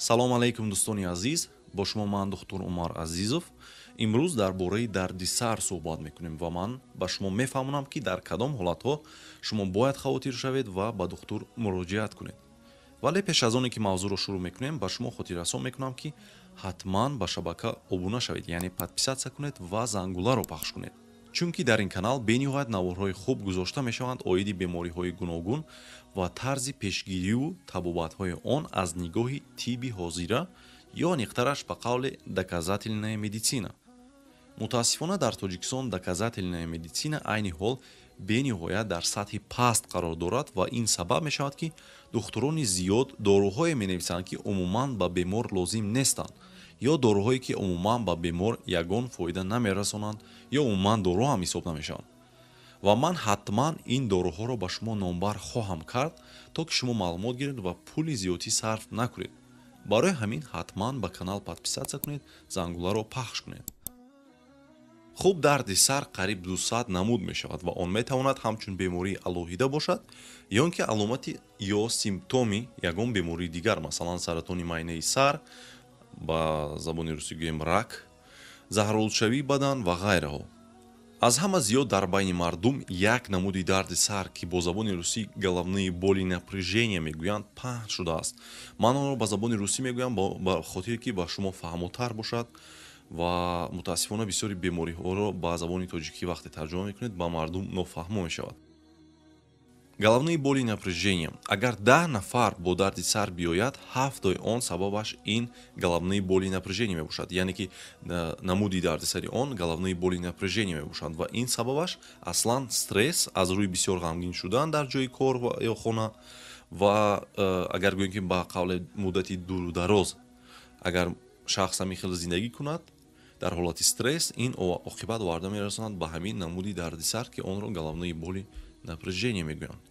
Салом алейкум, дӯстони азиз, бо шумо ман, духтур Умар Азизов. Имрӯз дар бораи дарди сар суҳбат мекунем ва ман ба шумо мефаҳмонам, ки дар кадом ҳолатҳо шумо бояд хавотир шавед ва ба духтур муроҷиат кунед. Вале пеш аз оне ки мавзӯъро шурӯъ мекунем, ба шумо хотиррасон мекунам, ки ҳатман ба шабака обуна шавед, яъне подписаться кунед ва зангуларо пахш кунед, чунки дар ин канал бениҳоят наворҳои хуб гузошта мешаванд оиди бемориҳои гуногун ва тарзи пешгирию табобатҳои он аз нигоҳи тибби ҳозира ё аниқтараш, ба қавле, доказательная медицина. Мутаассифона, дар Тоҷикистон доказательная медицина айни ҳол бениҳоят дар сатҳи паст қарор дорад ва ин сабаб мешавад, ки духтурони зиёд доруҳое менависанд, ки умуман ба бемор лозим нестанд, ё доруҳое, ки умуман ба бемор ягон фоида намерасонанд ё умуман дору ҳам ҳисоб намешаванд. Ва ман ҳатман ин доруҳоро ба шумо номбар хоҳам кард, то ки шумо маълумот гиред ва пули зиёдтӣ сарф накунед. Барои ҳамин ҳатман ба канал подписаться кунед, зангуларо пахш кунед. Хуб, дарди сар қариб 200 намуд мешавад ва он метавонад ҳамчун бемории алоҳида бошад ё он ки аломати ё симптоми ягон бемории дигар, масалан, саратони майнаи сар, ба забони русӣ гӯем, рак, заҳролудшавии бадан ва ғайраҳо. Аз ҳама зиёд дар байни мардум як намуди дарди сар, ки бо забони русӣ головные боли напряжения мегӯянд, паҳн шудааст. Ман онро ба забони русӣ мегӯям, ба хотире ки ба шумо фаҳмотар бошад ва мутаассифона бисёри бемориҳоро ба забони тоҷикӣ вақте тарҷума мекунед, ба мардум нофаҳмо мешавад. Головные боли напряжения: агар 10 нафар бо дарди сар биёяд, ҳафтои он сабабаш ин головные боли напряжения мебошад, яъне ки намуди дарди сари он головные боли напряжения мебошад. Ва ин сабабаш аслан стресс аз рӯи бисёр ғамгин шудан дар ҷои кор ё хона ва агар гӯем, ки ба қавле муддати дуру дароз агар шахс ҳамин хел зиндагӣ кунад дар ҳолати стресс, ин оқибат оварда мерасонад ба ҳамин намуди дарди сар, ки онро головные боли напряжения мегӯянд.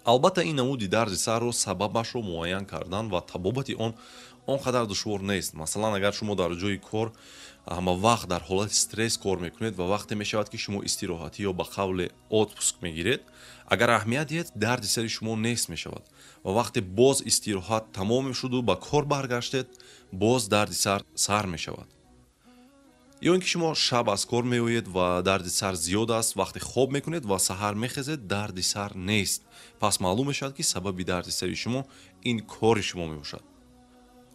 Албатта, ин намуди дарди сарро сабабашро муайян кардан ва табобати он он қадар душвор нест. Масалан, агар шумо дар ҷои кор ҳама вақт дар ҳолати стресс кор мекунед ва вақте мешавад, ки шумо истироҳатӣ ё ба қавле отпуск мегиред, агар аҳамият диҳед, дарди сари шумо нест мешавад ва вақте боз истироҳат тамом шуду ба кор баргаштед, боз дарди сар сар мешавад. Ё ин ки шумо шаб аз кор меоед ва дарди сар зиёд аст, вақте хоб мекунед ва саҳар мехезед, дарди сар нест. Пас маълум мешавад, ки сабаби дарди сари шумо ин кори шумо мебошад.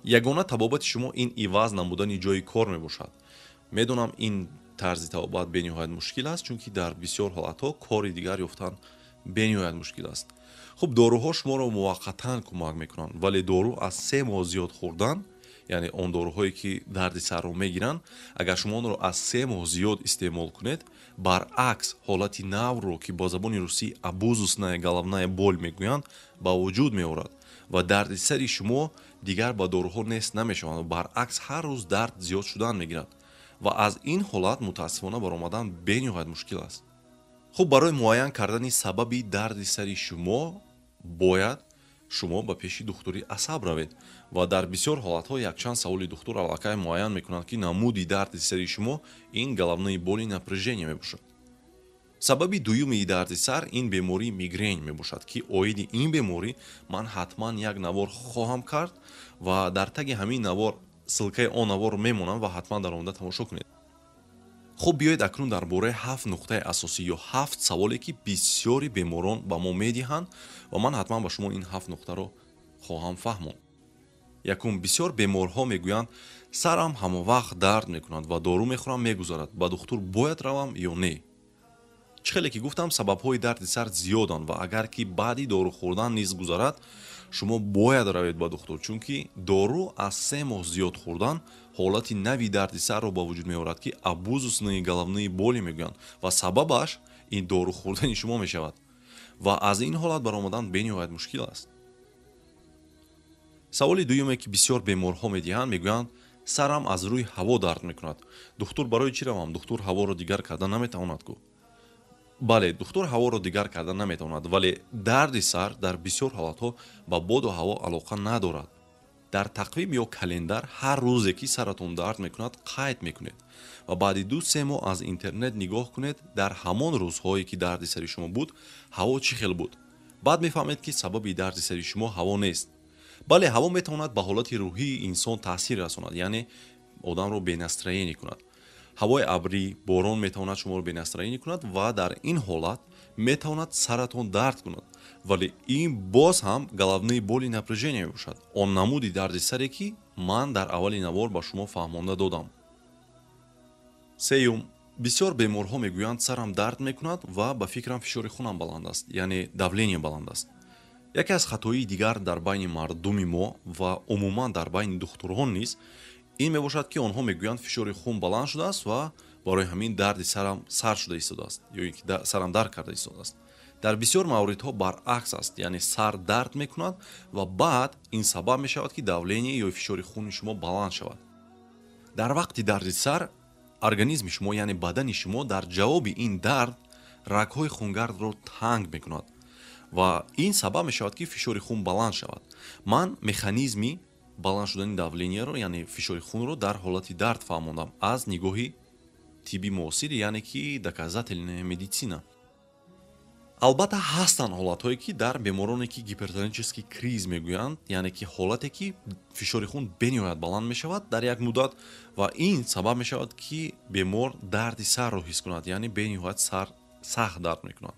Ягона табобати шумо ин иваз намудани ҷои кор мебошад. Медонам, ин тарзи табобат бениҳоят мушкил аст, чунки дар бисёр ҳолатҳо кори дигар ёфтан бениҳоят мушкил аст. Хуб, доруҳо шуморо муваққатан кӯмак мекунанд, вале дору аз 3 моҳ зиёд хӯрдан, яъне он доруҳое, ки дарди сарро мегиранд, агар шумо онро аз 3 моҳ зиёд истеъмол кунед, баръакс ҳолати навро, ки бо забони русӣ абузусная головная боль мегӯянд, ба вуҷуд меорад ва дарди сари шумо дигар ба доруҳо нест намешаванд. Баръакс, ҳар рӯз дард зиёд шудан мегирад ва аз ин ҳолат мутаассифона баромадан бениҳоят мушкил аст. Хуб, барои муайян кардани сабаби дарди сари шумо бояд шумо ба пеши духтури асаб равед ва дар бисёр ҳолатҳо якчанд саволи духтур аллакай муайян мекунанд, ки намуди дарди сари шумо ин головные боли напряжения мебошад. Сабаби дуюми дарди сар ин бемории мигрень мебошад, ки оиди ин беморӣ ман ҳатман як навор хоҳам кард ва дар таги ҳамин навор ссылкаи он наворро мемонам ва ҳатман дар омада тамошо кунед. Хуб, биёед акнун дар бораи ҳафт нуқтаи асосӣ ё ҳафт саволе, ки бисёри беморон ба мо медиҳанд, ва ман ҳатман ба шумо ин ҳафт нуқтаро хоҳам фаҳмонд. Якум: бисёр беморҳо мегӯянд, сарам ҳамавақт дард мекунад ва дору мехӯрам, мегузарад, ба духтур бояд равам ё не? Чӣ хеле ки гуфтам, сабабҳои дарди сар зиёданд ва агар ки баъди дору хӯрдан низ гузарад, шумо бояд равед ба духтур, чунки дору аз 3 моҳ зиёд хӯрдан ҳолати нави дарди сарро ба вуҷуд меорад, ки абузусные головные боли мегӯянд, ва сабабаш ин дору хӯрдани шумо мешавад ва аз ин ҳолат баромадан бениҳоят мушкил аст. Саволи дуюме, ки бисёр беморҳо медиҳанд, мегӯянд, сарам аз рӯи ҳаво дард мекунад, духтур барои чӣ равам? Духтур ҳаворо дигар карда наметавонад ку. Бале, духтур ҳаворо дигар карда наметавонад, вале дарди сар дар бисёр ҳолатҳо ба боду ҳаво алоқа надорад. Дар тақвим ё календар ҳар рӯзе, ки саратон дард мекунад, қайд мекунед ва баъди 2-3 моҳ аз интернет нигоҳ кунед, дар ҳамон рӯзҳое, ки дарди сари шумо буд, ҳаво чӣ хел буд. Баъд мефаҳмед, ки сабаби дарди сари шумо ҳаво нест. Бале, ҳаво метавонад ба ҳолати рӯҳии инсон таъсир расонад, яъне одамро бенастроение кунад. Ҳавои абрӣ, борон метавонад шуморо бенастроение кунад ва дар ин ҳолат метавонад саратон дард кунад. Вале ин боз ҳам головные боли напряжения мебошад, он намуди дарди саре, ки ман дар аввали навор ба шумо фаҳмонда додам. Сеюм, бисёр беморҳо мегӯянд, сарам дард мекунад ва ба фикрам фишори хунам баланд аст, яъне давление баланд аст. Яке аз хатоии дигар дар байни мардуми мо ва умуман дар байни духтурҳо низ ин мебошад, ки онҳо мегӯянд, фишори хун баланд шудааст ва барои ҳамин дарди сарам сар шуда истодааст ё ин ки сарам дард карда истодааст. Дар бисёр мавридҳо баръакс аст, яъне сар дард мекунад ва баъд ин сабаб мешавад, ки давление ё фишори хуни шумо баланд шавад. Дар вақти дарди сар организми шумо, яъне бадани шумо, дар ҷавоби ин дард рагҳои хунгардро танг мекунад ва ин сабаб мешавад, ки фишори хун баланд шавад. Ман механизми баланд шудани давлениеро, яъне фишори хунро, дар ҳолати дард фаҳмондам аз нигоҳи тибби муосир, яъне ки доказательная медицина. Албатта, ҳастанд ҳолатҳое, ки дар бемороне, ки гипертонический криз мегӯянд, яъне ки ҳолате, ки фишори хун бениҳоят баланд мешавад дар як муддат ва ин сабаб мешавад, ки бемор дарди сарро ҳис кунад, яъне бениҳоят сар сахт дард мекунад.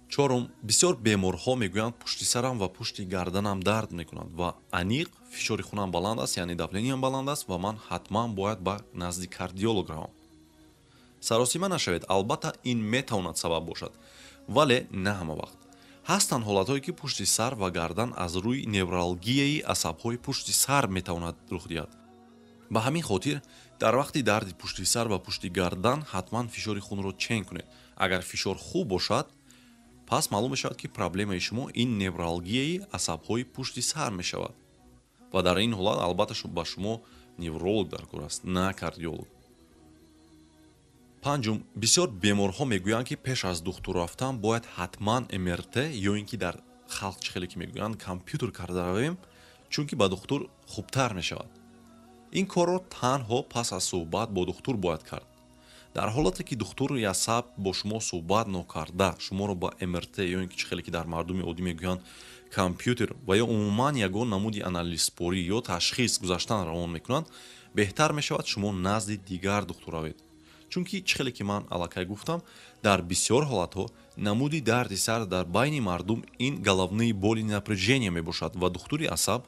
Чорум, бисёр беморҳо мегӯянд, пушти сарам ва пушти гарданам дард мекунад ва аниқ фишори хунам баланд аст, яъне давлениям баланд аст ва ман ҳатман бояд ба назди кардиолог равам. Саросима нашавед, албатта ин метавонад сабаб бошад, вале на ҳама вақт. Ҳастанд ҳолатҳое, ки пушти сар ва гардан аз рӯи невралгияи асабҳои пушти сар метавонад рух диҳад. Ба ҳамин хотир дар вақти дарди пушти сар ва пушти гардан ҳатман фишори хунро чен кунед. Агар фишор хуб бошад, пас маълум мешавад, ки проблемаи шумо ин невралгияи асабҳои пушти сар мешавад ва дар ин ҳолат албатта ба шумо невролог даркор аст, на кардиолог. Панҷум, бисёр беморҳо мегӯянд, ки пеш аз духтур рафтан бояд ҳатман МРТ ё ин ки дар халқ чӣ хеле ки мегӯянд, компютер карда равем, чунки ба духтур хубтар мешавад. Ин корро танҳо пас аз суҳбат бо духтур бояд кард. Дар ҳолате ки духтури асаб бо шумо суҳбат нокарда шуморо ба МРТ ё ин ки чӣ хеле ки дар мардуми оддӣ мегӯянд, компютер ва ё умуман ягон намуди анализспорӣ ё ташхис гузаштан равон мекунанд, беҳтар мешавад шумо назди дигар духтур равед. Чунки чӣ хеле ки ман аллакай гуфтам, дар бисёр ҳолатҳо намуди дарди сар дар байни мардум ин головные боли напряжения мебошад ва духтури асаб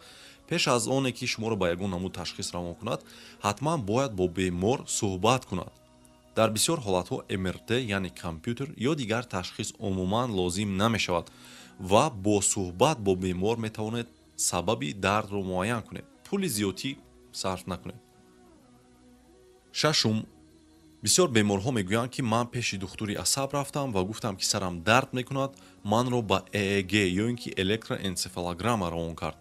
пеш аз оне ки шуморо ба ягон намуд ташхис равон кунад, ҳатман бояд бо бемор суҳбат кунад. Дар бисёр ҳолатҳо МРТ, яъне компютер ё дигар ташхис умуман лозим намешавад ва бо суҳбат бо бемор метавонед сабаби дардро муайян кунед, пули зиёдтӣ сарф накунед. Шашум, бисёр беморҳо мегӯянд, ки ман пеши духтури асаб рафтам ва гуфтам, ки сарам дард мекунад, манро ба ЭЭГ ё ин ки электроэнцефалограмма равон кард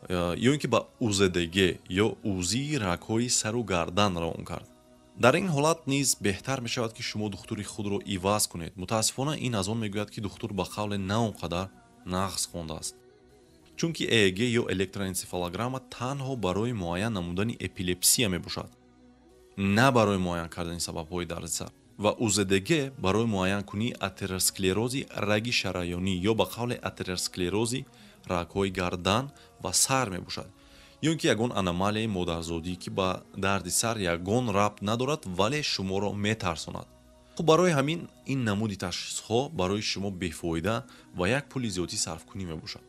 ё ин ки ба УЗДГ ё УЗИи рагҳои сару гардан равон кард. Дар ин ҳолат низ беҳтар мешавад, ки шумо духтури худро иваз кунед. Мутаассифона, ин аз он мегӯяд, ки духтур ба қавле на он қадар нағз хондааст, чунки ЭЭГ ё электроэнцефалограмма танҳо барои муайян намудани эпилепсия мебошад, на барои муайян кардани сабабҳои дарди сар, ва УЗДГ барои муайянкунии атеросклерози раги шараёнӣ ё ба қавле атеросклерози рагҳои гардан ва сар мебошад, ё ин ки ягон аномалияи модарзодӣ, ки ба дарди сар ягон рабт надорад, вале шуморо метарсонад. Хуб, барои ҳамин ин намуди ташхисҳо барои шумо бефоида ва як пули зиёдӣ сарфкунӣ мебошад.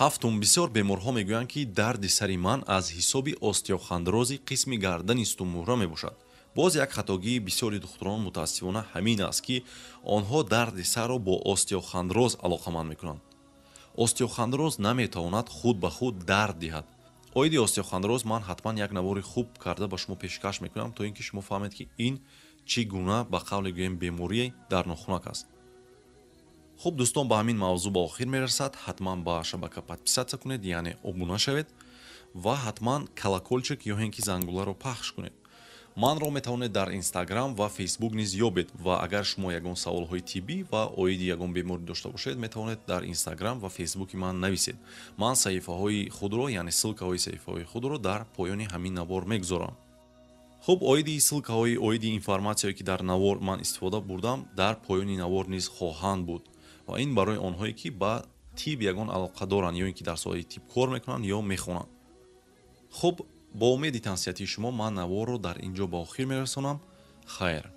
Ҳафтум, бисёр беморҳо мегӯянд, ки дарди сари ман аз ҳисоби остеохондрози қисми гардани сутунмуҳра мебошад. Боз як хатогии бисёри духтурон мутаассифона ҳамин аст, ки онҳо дарди сарро бо остеохондроз алоқаманд мекунанд. Остеохондроз наметавонад худ ба худ дард диҳад. Оиди остеохондроз ман ҳатман як навори хуб карда ба шумо пешкаш мекунам, то ин ки шумо фаҳмед, ки ин чӣ гуна, ба қавле гӯем, беморие дар нохунак аст. Хуб, дӯстон, ба ҳамин мавзӯъ ба охир мерасад. Ҳатман ба шабака подписаться кунед, яъне обуна шавед ва ҳатман колокольчик ё ин ки зангуларо пахш кунед. Манро метавонед дар Инстаграм ва Фейсбук низ ёбед ва агар шумо ягон саволҳои тиббӣ ва оиди ягон беморӣ дошта бошед, метавонед дар Инстаграм ва Фейсбуки ман нависед. Ман саҳифаҳои худро, яъне ссылкаҳои саҳифаҳои худро дар поёни ҳамин навор мегузорам. Хуб, оиди ссылкаҳои, оиди информатсияе, ки дар навор ман истифода бурдам, дар поёни навор низ хоҳанд буд. Ва ин барои онҳое, ки ба тиб ягон алоқа доранд ё ин ки дар соҳаи тиб кор мекунанд ё мехонанд. Хуб, бо умеди тансиҳатии шумо ман наворро дар ин ҷо ба охир мерасонам. Хайр.